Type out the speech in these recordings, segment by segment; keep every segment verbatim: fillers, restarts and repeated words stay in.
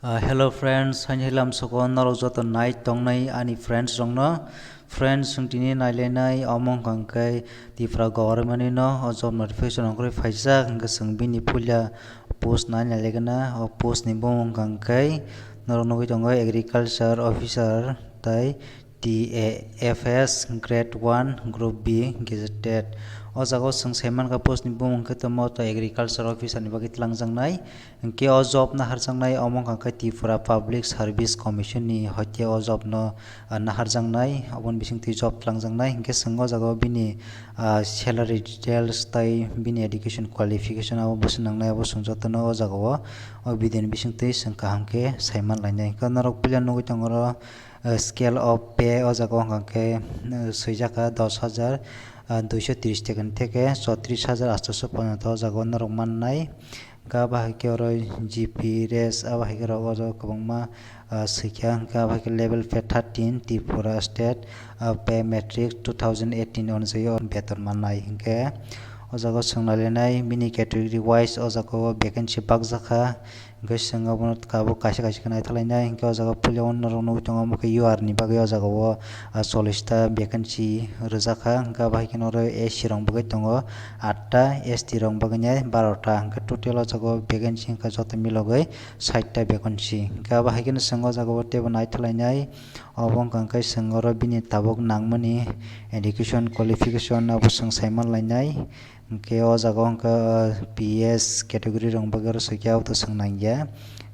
Ah, hello friends, haini lam soko norok joto nai tongnai ani friends rokno. Friends, chwng tini nailainai omo wngkha hwnkhe Tripura government ni no o job notification ongkhorwi phaijak, hwnkhe chwng bini puila post nai nailaigana. O post ni bumung wngkha hwnkhe norok nugwi tongo agriculture officer tai T A F S grade one group B gazetted. O jaga o chwng saimankha post ni bumung khe tamo to agriculture officer ni bagwi twlangjaknai. Hwnkhe o job naharjaknai omo wngkha khe Tripura Public Service Commission ni hoite o job no, ah, naharjaknai, oboni bisingtwi job twlangjaknai. Hwnkhe chwng o jaga o bini, ah, salary details tai bini education qualification abo bwswk nangnai abo chwng jotono o jaga o o video ni bisingtwi chwng kaham khe saiman lainai. Hwnkhe norok puila nugwi tongo oro, ah, scale of pay o jaga o hwnkha khe, ah, swijak kha dos hajar, ah, duiso tris taka ni theke chotris hajar atso ponchash o jaga o norok mannai. Hwnkhe abo hai khe oro G P raise abo hai khe rok o jaga kwbangma, ah, swikha. Hwnkhe abo hai khe level pay thirteen Tripura state, ah, pay matrix two thousand eighteen onujai o beton mannai. Hwnkhe o jaga o chwng nailainai bini category wise o jaga o vacancy bakjakha. Hwnkhe chwng abono tabuk kaisa kaisa khe naithok lainai. Hwnkhe o jaga o puila o norok nugwi tongo omo khe U R ni bagwi o jaga o, ah, chollish ta vacancy rwjakha. Hwnkhe abo hai kheno oro S C rok bagwi tongo atta, S T rok bagwi nai baro ta. Hwnkhe total o jaga o vacancy wngkha joto milogwi sait ta vacancy. Hwnkhe abo hai kheno chwng o jaga o teibo naithok lainai. Obo wngkha hwnkhe chwng oro bini tabuk nangmani education qualification abo chwng saiman lainai. Hwnkhe o jaga o hwnkhe, ah, P S category rok bagwi oro swikhe abo to chwng nangya.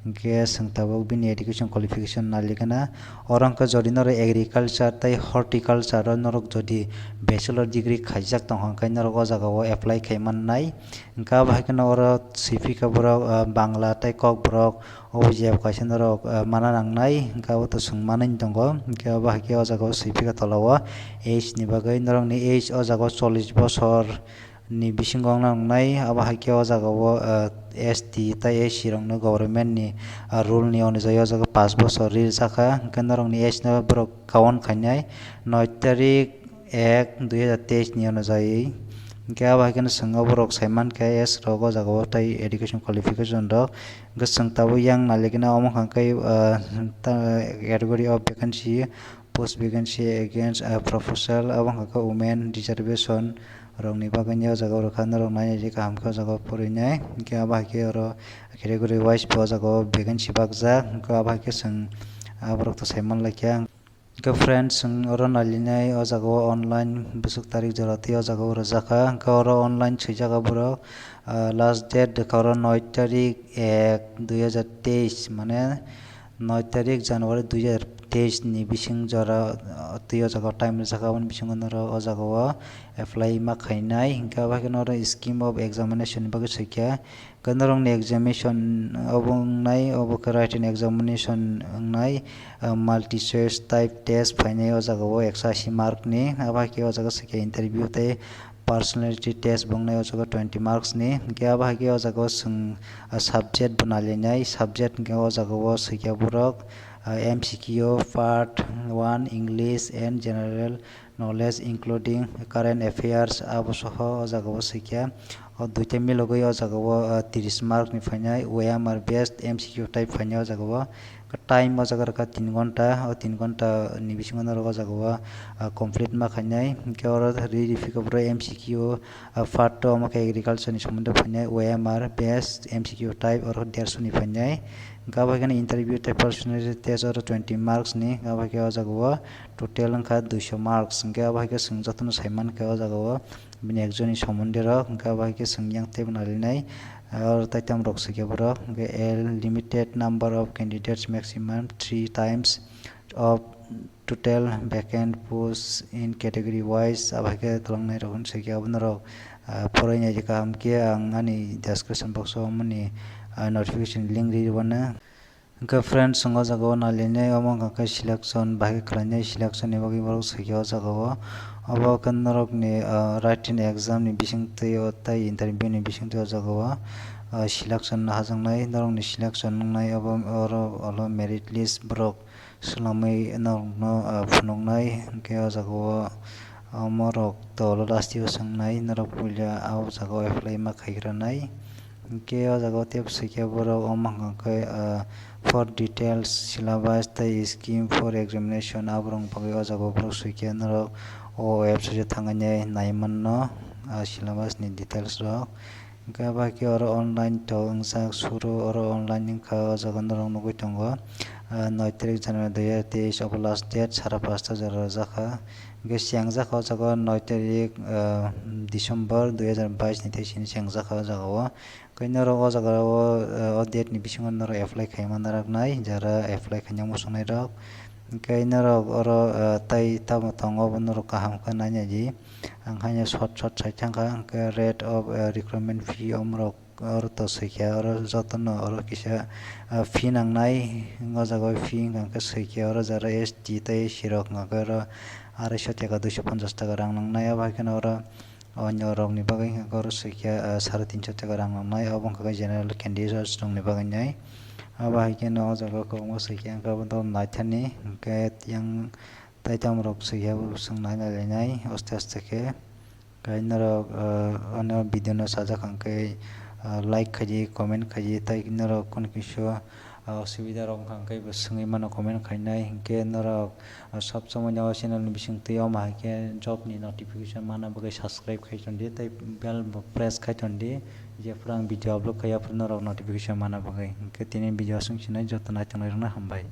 Hwnkhe chwng tabuk bini education qualification nailikana. Oro hwnkhe jodi norok agriculture tei horticulture o norok jodi bachelor degree khaijak tongkha hwnkhe norok o jaga o apply khai mannai. Hwnkhe abo hai kheno oro swiphi kha borok, ah, Bangla tei Kokborok, obo jeb kaisa norok, ah, mana nangnai, hwnkhe abo to chwng manwi tongo. Hwnkhe abo hai khe o jaga o swiphi kha tola o age ni bagwi norokni age o jaga o chollish bosor ni bisingo wngna nangnai. Abo hai khe o jaga o, ah, S T tei S C rokno government ni, ah, rule ni onujai o jaga o panch bosor ri rwjak kha. Hwnkhe norokni age no borok count khainai noi tarik ek dui hajar teis ni onujai. Hwnkhe abo hai kheno chwng oborok saimankha age rok o jaga o tei education qualification rok. Hwnkhe chwng tabuk yang nailikana omo hwnkha khe, ah, ta-, category of vacancy, post vacancy against, ah, proposal, abo hwnkha khe women reservation rokni bagwi o jaga o rwkha norok nainai kaham khe o jaga o porinai. Hwnkhe abo hai khe oro category wise bo o jaga o vacancy bakjak, hwnkhe abo hai khe chwng aborok to saiman laikha. Hwnkhe friends, chwng oro nailinai o jaga o online bwswk tarik jora twi o jaga o rwjak kha. Hwnkhe oro online swijak kha borok, ah, last date rwkha oro noi tarik ek dui hajar teis, mane noi tarik January dui hajar teis ni bising jora, ah, twi o jaga o time rwjak kha, aboni bisingo norok o jaga o apply ma khainai. Hwnkhe abo hai kheno oro scheme of examination ni bagwi swikha. Hwnkhe norokni examination obo wngnai, obo khe written examination wngnai, ah, multi choice type test phainai o jaga o ekso ashi mark ni, abo hai khe o jaga swikha interview tei personality test bo wngnai o jaga twenty marks ni. Hwnkhe abo hai khe o jaga o chwng, ah, subject bo nailainai, subject hwnkhe o jaga o swikha borok, ah, M C Q part one English and general knowledge including current affairs abo soho o jaga o swikha. O duita milogwi o jaga o, ah, tris mark ni phainai, O M R based M C Q type phainai o jaga o. Time o jaga rwkha tin ghonta, o tin ghonta ni bisingo norok o jaga o, ah, complete ma khainai. Hwnkhe oro ri ri phikha borok M C Q, ah, part two omo khe agriculture ni somondo phainai, O M R based M C Q type oro derso ni phainai. Hwnkhe abo hai kheno interview tei personality test oro twenty marks ni, abo hai khe o jaga o total wngkha duiso marks. Hwnkhe abo hai khe chwng jotono saimankha o jaga o bini ekjonni somondi rok, hwnkhe abo hai khe chwng yang teibo nailinai, oro taitam rok swikha borok, hwnkhe a limited number of candidates, maximum three times of total vacant posts in category wise, abo hai khe twlangnai rok hwn swikha abo norok, ah, porainai kaham khe ang ani description box o mani, ah, notification link ri rwmano. Hwnkhe friends, chwng o jaga o nailainai, omo wngkha khe selection, bahai khe khlainai, selection ni bagwi borok swikha o jaga o. Obo khe norokni, ah, written exam ni bisingtwi o tei interview ni bisingtwi o jaga o, ah, selection hajaknai, norokni selection wngnai, obo oro olo merit list borok swlamwi norokno, ah, phunuknai. Hwnkhe o jaga o, ah, omorok tolo last o swngnai, norok puila ah o jaga o apply ma khaigranai. Hinkhe o jaga o tep swikhe borok omo hwnkha khe, ah, for details syllabus tei scheme for examination aborok bagwi o jaga o borok swikhe norok o website o thangwi nai manno, ah, syllabus ni details rok. Hinkhe abo hai khe oro online to wngjak suru, oro online wngkha o jaga norok nugwi tongo. Ah, noi tarik January dui hajar teis obo last date, sara pasta jora rwjakha. Hinkhe sengjakha o jaga o noi tarik, ah, December dui hajar bais ni tei sini sengjakha o jaga o. Hinkhe norok o jaga o, ah, o date ni bisingo norok apply khaima naraknai, jara apply khaina muchungnai rok. Hinkhe norok oro, ah, tai tamo tongo bo norok kaham khe nainai di. Ang haino short short sai thangkha, hinkhe rate of, ah, recruitment fee omorok oro to swikha, oro jotono oro kisa, ah, fee nangnai, o jaga o fee wngkha khe swikha, oro jara S T tei S C rok wngkha khe oro arai sho taka, dui sho ponchas taka rang nangnai, abo hai kheno oro onyo rokni bagwi wngkha khe oro swikha, ah, sare tin sho taka rang nangnai, abo wngkha khe general candidates rokni bagwi nai. Abo hai kheno o jaga o kwbangma swikha wngkha, abo naithani hinkhe yang taitam rok swikha, abo swng nai nai lainai aste aste khe. Khe norok, ah, ano video no sajak hwnkhe, ah, like khaidi, comment khaidi, tei norok kunu kisa, ah, osubida rok wngkha hwnkhe bo swngwi mano comment khainai, hinkhe norok, ah, sob somoi no channel ni bisingtwi omo hai khe job ni notification mana bagwi subscribe khai tondi tei bell bo press khai tondi, jephuru ang video upload khai aphuru norok notification mana bagwi. Hinkhe tini video aswk sinai, joto naitongnai rokno hambai.